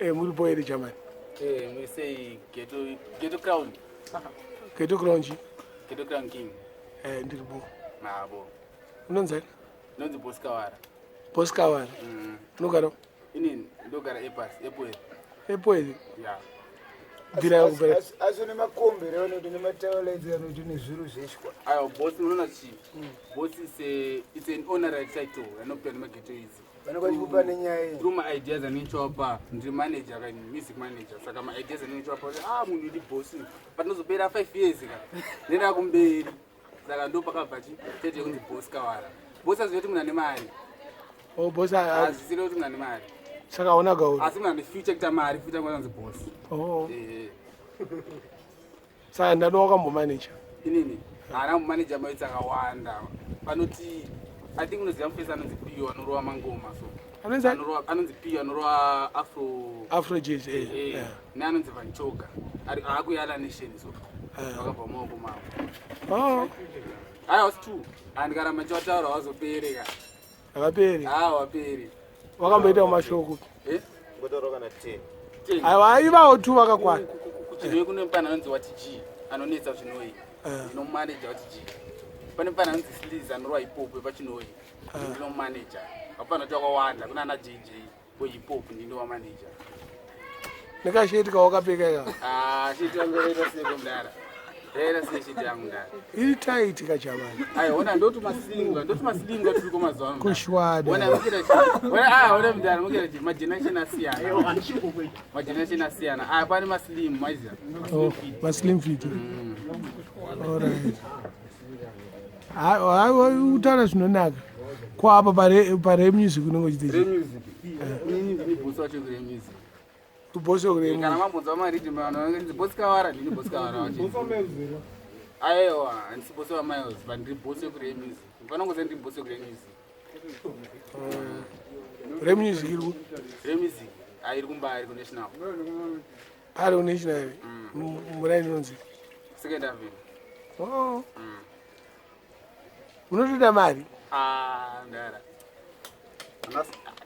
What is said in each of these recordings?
Muri bo here Germany? Muri sei Ghetto Ghetto Crown? Ghetto Crown chi? Ghetto Crown King. Ndiri bo. Nabo. Unonzi ani? Ndonzi Boss Kawara. Boss Kawara. Unogara? Ini ndogara Epas, Epwezi. Epwezi? Yeah. Bvira yakupera. Asi nemakombi here vanoti nematawalaidzi vanoti nezviro zveshwa. Ayo boss unoona chi? Boss is a it's an honorary title anopiwa nemageto idzi. Vanenge vachikupa nenyaya iyi. Through my ideas anenge ndichiwapa, ndiri manager ka music manager, saka ma ideas anenge ndichiwapa kuti ah munhu ndi boss. Patinozopera 5 years ka. Nenda kumberi. Saka ndo pakabva chi tete kunzi Boss Kawara. Boss azive kuti munhu ane mari. Oh boss azivire kuti munhu ane mari. Saka hauna gauri. Asi munhu ane future kuita mari, future kwanzi boss. Oh. Saka ndani wakambomanager? Inini haana manager maitsi akawanda. Panoti I think unoziva mufesi anonzi Pio anorova mangoma so. Anonzi Anorova anonzi Pio anorova Afro Afro jazz eh. Eh, neanonzi Van Choga. Ari akuyala nation so. Vakabva mumaoko mavo. Oh. Aiwa was two. Andikaramba ndichiwataura wazopereka. Havaperi. Ah, waperi. Wakamboita mashoko. Eh? Ngotaura kana 10. Aiwa ivawo two vakakwana. Kuchinoi kune mupana anonzi Wati G anonetsa Chinoi. Ndinomumaneja Wati G. Pane mupana anonzi Sleaze anorova hip hop pachinoi. Ndinomumaneja. Hapana kuti wakawanda kuna ana JJ we hip hop ndinova manager. Nekasheti kawakapfeka ika. Ah, sheti yangu yaita seko mdara. Yaita sei sheti yangu mdara. Iri tight kachamani. Aiwa ona ndotumasilingwa ndotumasilingwa tiri kumazuva ano. Kushwada. Ona mukira chi. Ona ah ona mdara mukira chi mageneration asiyana. Mageneration asiyana. Ah pane maslim maiziya. Oh, maslim fit. All right. Hayi utaura zvinonaka. Ko apa pare pare music unenge uchiita Re music. Inini ndini boss wacho kure music. Boss kure. Kana mambonzwa mariddim vanhu vanenge boss Kawara ndini boss Kawara wacho. Boss wa Miles here? Aiwa handisi boss wa Miles but ndiri boss wekure music. Vanongoziva ndiri boss wekure music. Re music iri ku? Re music airi kumbari kunational. Pari kunational. Muraini unonzi? Second Avenue. Oh. Unotoda mari? Ah, ndara.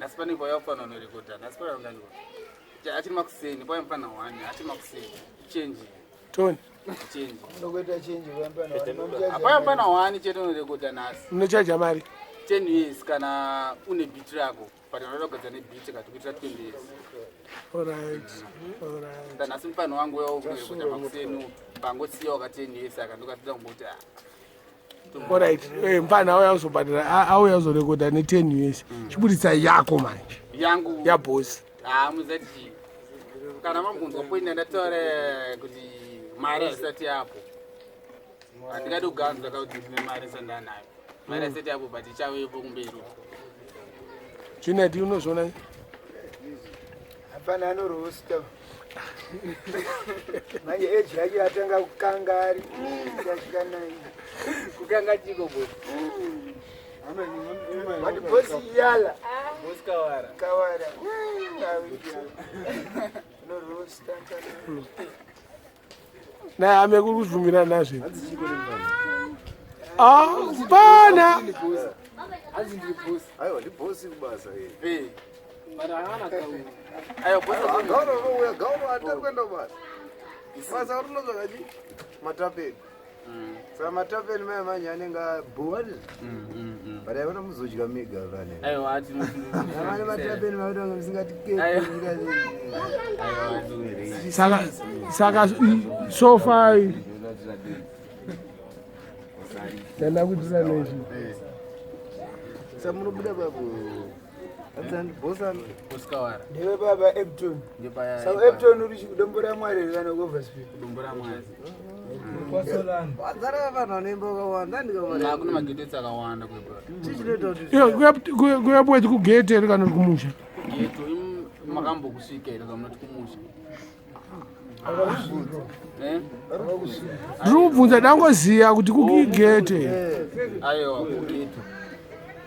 Nhasi pane pauya mufana unorekodha. Nhasi pauya ungani. Achiri makuseni, pauya mufana one, achiri makuseni. Change. Tony. Change. Unokuita change pamupana one. Apaya mufana one chete unorekodha nhasi. Unochaja mari? 10 years kana une beat rako. But unoda kugadzira nebeat kati kuitira 20 years. All right. All right. Nhasi mufana wangu uya unorekodha makuseni pangosiya waka 10 years aka ndokatida kumboti ah. Alright, mfana auya kuzobhadhara auya kuzorekodha ne10 US. Chibuditsa yako manje. Yangu. Ya boss. Ah, muzati kana mambunzwa point ndataura kuti mari haisati yapo. Handingadi kuganzwa kuti ndine mari sandanayo. Mari haisati yapo but ichavepo kumberi. Junet unozviona? Hapana anorosta. Manje age yake yatanga kukanga ari. Yasvika nine. Kukanga chiko boss? But boss yala. Boss Kawara. Kawara. Anorosta. Naye ame kuri kuzvumira nazvo. Ah, pana. Aiwa ndi boss kubasa eh. Eh. Aiwa boss. Gauro rouya gauro atari kuenda kubasa. Basa rinotsvaka chi matapeni. Saka matapeni maya manje anenge abhuwa. But aiona muzodya mega vane. Aiwa ati Amane matapeni makuti vange musingatiketi. Saka so far ndanda kuitira nezvi. Saka munobuda papo. Boss ano. Boss Kawara. Ndiwe baba Epton. Ndepaya. Saka Epton uri kudombo raMwari kana kuoverspeed? Dombo raMwari. Wadzara vanhu vanoimba vakawanda ndikamara. Hakuna magetsi akawanda kwebra. Chii chinoita kuti Kuyabweti kugete here kana kuti kumusha? Geto makambokusvika here kamunoti kumusha? Eh? Ndiri kubvunza dangoziya kuti kugete. Aiwa kugeto.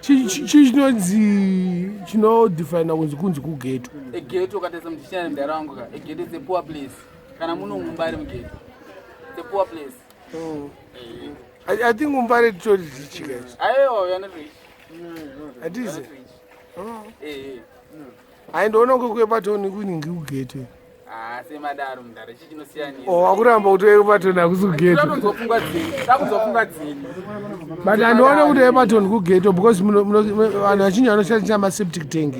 Chii chinonzi chinodefina kunzi kunzi kugeto? Egeto ukatarisa mudictionary mudhara wangu ka egeto it's a poor place. Kana muno mumbari mugeto. It's a poor place. Eh. I think umbare titori rich guys. Aiwa we are not rich. Hatizi. Eh. Haindoona kunge kuEpatoni kuningi kugeto. Ah, semadaro mudhara, chii chinosiyanisa? O wakuramba kuti Epatoni hakusi kugeto. Takunzwa pfungwa dzenyu, takunzwa pfungwa dzenyu. But handione kuti Epatoni kugeto because vanhu vazhinji vanoshandisa maseptic tank.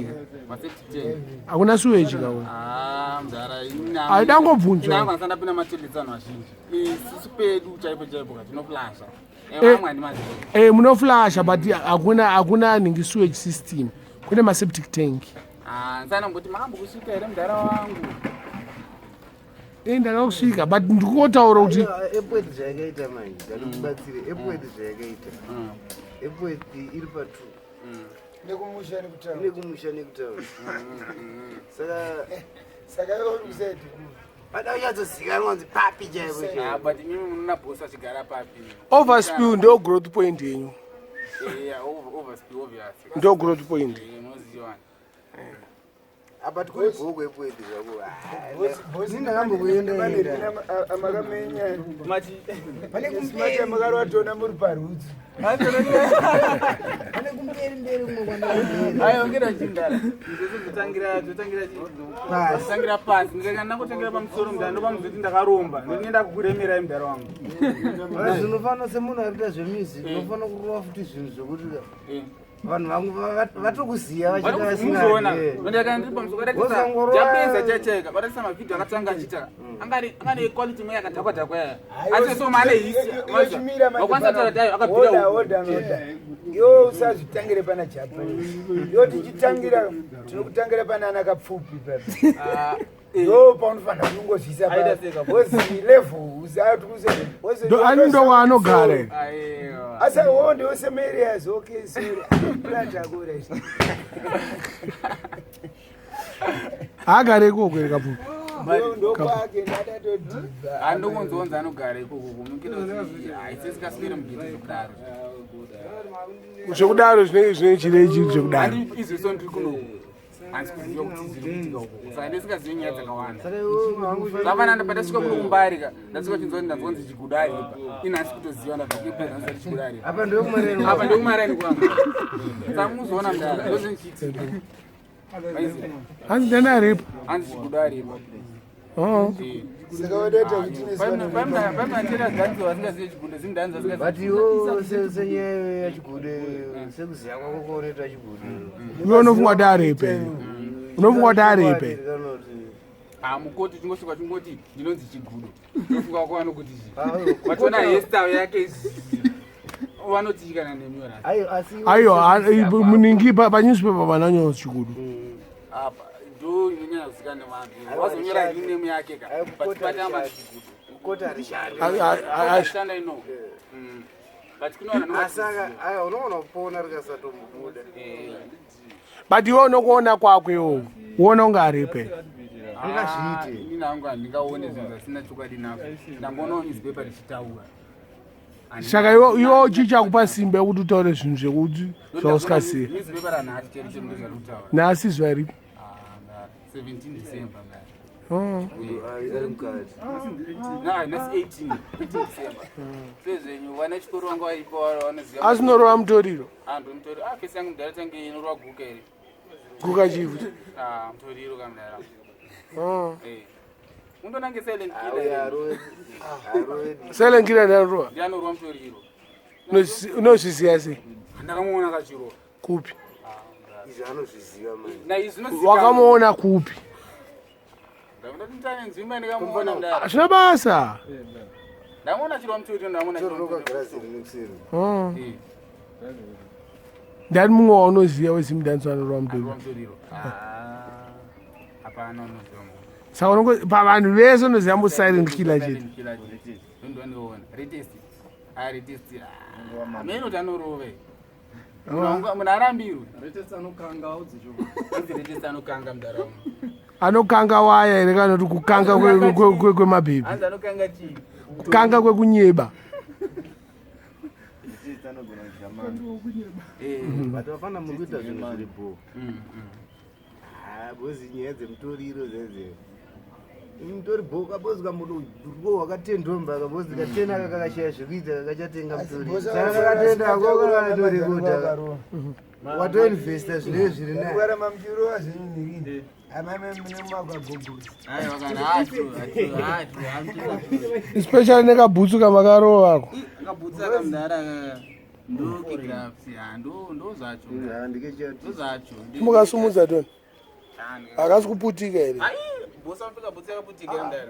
Maseptic tank. Hakuna sewage kawo. Ah, mudhara, ini Haida ngobvunzwa. Ini hangu ndapinda matoilets anhu azhinji. Isusu pedu chaipo chaipo ka tinoflasha. Eh. Vamwe handimazivi. Eh, munoflasha but hakuna ningi sewage system. Kune maseptic tank. Ah, ndisana makambokusvika here mudhara wangu? Eh, ndakakusvika but ndikukotaura kuti Epworth zvayakaita manje, ngatikubatsire. Epworth zvayakaita, Epworth iri patu Nekumusha nekutaura. Nekumusha nekutaura, saka Saka iwe uri kusaidi pada kunyatsozikanwa kunzi papi chaipo Ah, chaipo. but imimi munoona boss achigara papi? Overspill ndo growth point yenyu. Yeah, overspill obviously. Ndo growth point. Eh, munoziva. Apa tikuri bhoko Epworth zvako, ini ndakambokuenda enda. Amakamenya. Mati Pane Smart kumberi, amakarwatona muri parudzi. pane kumberi mberi kumwe kwandakaenda. Ayo ngira chindara. Totangira totangira Pasi. totangira pasi. Ndikanga ndangotangira pamusoro mudhara ndopamuzoti ndakaromba. Ndinoenda kukuremerai mudhara wangu. Asi unofanira, semunhu ari kuita zvemusic, unofanira kurova futi zvinhu zvekuti vanhu vangu vatokuziva vachida Muzoona. vasina. Ndakanga ndiri pamusoro karatisa. Wozongorova. Japeza chacheka. Varatisa mavhidhiyo akatanga achiita. Angari angane quality mwe yakadhakwa dhakwa yaya. Asi so mane hisi. Wakwanisa kutaura tayo akabvira. Oda oda, iwe usazvitangire pana Japanese. Iwe tichitangira, tinokutangira pana ana Kapfupi papi. Ah, Ndo paunofanira kungozvisa. Aita seka. Wozi level usati Ani ndo kwaanogara here? Aiwa. Asa wo ndiwo same areas. Okay, sorry, plant akura. Haagare ikoko here Kapfupi? Ndokwake ndadatodhibha. Handongonzonzi anogara ikoko kumukira kuti haisesikasikere mugeti zvekudaro. Zvekudaro zvinenge zvine chirechi zvekudaro. Handi izvo ndiri kunoku handisi kuziva kuti zviri kuitika ukoko, saka ndisingazivi nyaya dzakawanda. Saka iwe hangu Zvafanana pandasvika kuno kumbarika, ndasvika chinzwa ndanzwanzi Chigudo aripa, ini handisi kutoziva ndabva Chigudo aripa. Apa ndokumareni. Apa ndekumarani kwangu, saka muzoona mudara ndozvinichiitika. Hanzi ndani aripo? Hanzi Chigudo aripa. Oh. Saka wadaita kuti Paimatera dhanzi vasingazive Chigudo zimudhanzi. But iwo senyaya yaChigudo, sekuziva kwako kwaunoita Chigudo, Iwe unofunga kuti aripe? Unofunga kuti aripe? Mukoti chingosvika chingoti ndinonzi Chigudo, tofunga kwako vanokuti chii? Vachiona hairstyle yake vanoti kana nemiwo rasi. Aiwa, muningi panewspaper pananyora Chigudo. Apa ndo inonyanya kuzikana nevanhu, wazonyora nickname yake ka, but patamba Chigudo. Kukota harishandi. Shanda ino, but kunoona. Asi aya unoona kupona rikasatombobuda. But iwe unokuona kwako iwo uona unge aripe? Angazviite. Inini hangu handingaone zvinhu zvasina chokwadi nazvo, ndangonawo newspaper richitaura. Saka iwe chichakupa simba yekuti utaure zvinhu zvekuti zvausingazivi? Newspaper ranhasi chero chero ndozvari kutaura. Nhasi zuva ripi? 17 December. Oh. Ari mukati. Na nhasi 18 18 December. Sezvenyu vana chikoro vanga varipo vanoziva. Asi unorova mutoriro? Antu mutoriro, ah, fesi yangu mudhara tange inorova guka here? Guka chii futi? Ah, mutoriro kamudhara. Oh. Eh, undonange silent Auya killer. arove arove. Silent killer ndianorova? Ndianorova mutoriro. Unozviziva sei? Ndakamuona kachirova. Kupi? Izvi anozviziva mani. Na izvi zvinozikanwa. Wakamuona kupi? Ndakundoti nditane nzvimba ndikamuona mudhara. Hazvina basa. Ndamuona achirova mutoriro, ndamuona achirova Tororoka mutoriro. girazi rinekuseri. Oh. Eh, Ndani mumwe waunoziva weZimdancehall anorova mutoriro? Anorova mutoriro. Ah, hapana unoziva munhu. Saka pavanhu vese unoziva mbo Silent Killer chete? Silent Killer chete. Ndo ndinoona retest, ah, retest amene kuti anorove munhu arambirwe. Retest anokanga audzicho. Anzi retest anokanga mudhara wangu. Anokanga waya here kana kuti kukanga kwemabhebhi? Anzi anokanga chii? Kukanga kwekunyeba. Anogona kudya mani. Eh, But vafana muri kuita zvinhu zviri bho. Ah, because nyaya dzemutoriro dzedze. Mutori bho kabozi kamudo rwo wakatendwa mba kabozi katena kakashaya zvekuita kakachatenga mutori. Saka kakatenda ako kakatorekodha. Watoinvesta zvinenge zviri naye. Kurarama muchirova zvenyu nhirini. Amai mune mwakagogosa. Aiwa kana hatu hatu hatu Especially nekabhutsu kamakarovako. Akabhutsa kamudhara ndo kigrafs ya ndo ndo zvacho. Ndikechiati. Ndo zvacho. Mukasumudza toni. Hakasi kuputika here? Ai, bosa wapfeka bhutsu yakaputika mudhara.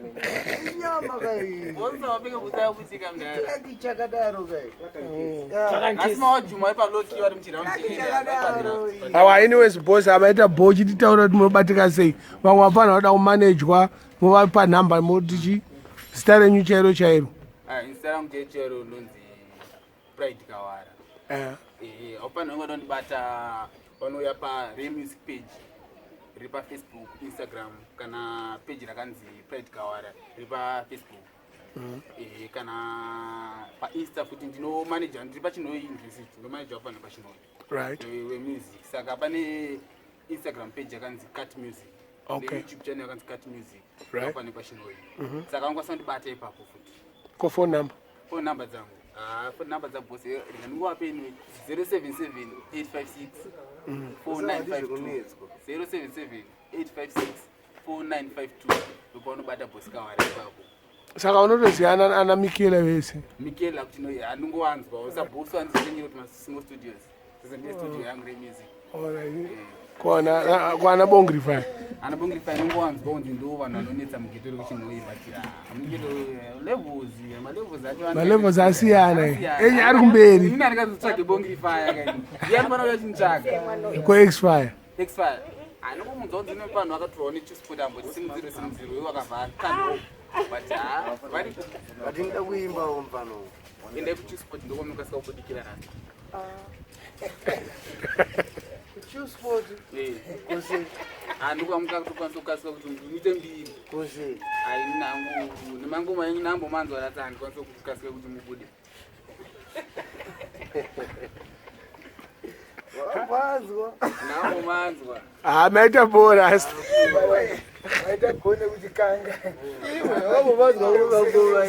Inyama kai. Bosa wapfeka bhutsu yakaputika mudhara. Chaki chakadaro kai. Asi mawajuma vari paloki vari muchiraundi. Awa anyways boss amaita bho chititaura kuti munobatika sei. Vamwe vapana vanoda kumanejwa movapa nhamba moti chi zita renyu chairo chairo. Ah, Instagram chechero ndonzi Pride Kawara. Eh. Eh, haupana ungoda kundibata vanouya pa Remusic page riri pafacebook, Instagram kana page rakanzi Pride Kawara riri pafacebook. Eh, kana painsta futi ndino manager ndiri pachinoi university ndomanager wapano pachinoi Right. wemusic saka pane Instagram page yakanzi Cat Music Okay. neYouTube channel yakanzi Cat Music Right. yapane pachinoi saka ungakwanisa kundibata ipapo futi. Ko phone number. Phone number dzangu, ah, phone number dzaboss rega ndingovape inoi 077 856 4952, 077 856 4952, ndopaunobata Boss Kawara ipapo. Saka unotoziyana ana Michaela vese. Michaela kuti handingowanzwa usaboss wandizenyere kuti masimo studios sese ndiye studio yangu remusic. Alright. Kwana kwana Bongrify. Ana Bongrifa inongowanzwa kunzi ndo vanhu vanonetsa mugeto rekuchinoi, but ah, mugeto levels, malevels acho Malevels asiyana, eh. Enye ari kumberi. Ini andikazotsvage Bongrifa yakaini ndiye anofanira kuya chinitsvaga. Ko X-Fire. X-Fire anokumunzwa kunzi ine vanhu vakatorwa nechisport amboti simudziro simudziro iwo vakavhara kano, but ah, vari But ndinoda kuimbawo mfano. Endai kuchisport ndokwamukasika kubudikira rasta. Chusport. Kose. Handikwamuka kutokwanisa kukasika kuti muite mbiri. Kose. Ai, nangu nemangoma enyu nambomanzwa rasta, handikwanisa kukasika kuti mubude. Wazwa. Nambomanzwa. Ah, maita bora rasta. Vaita gone kuchikanga. Iwe wabobazwa kuba kuba.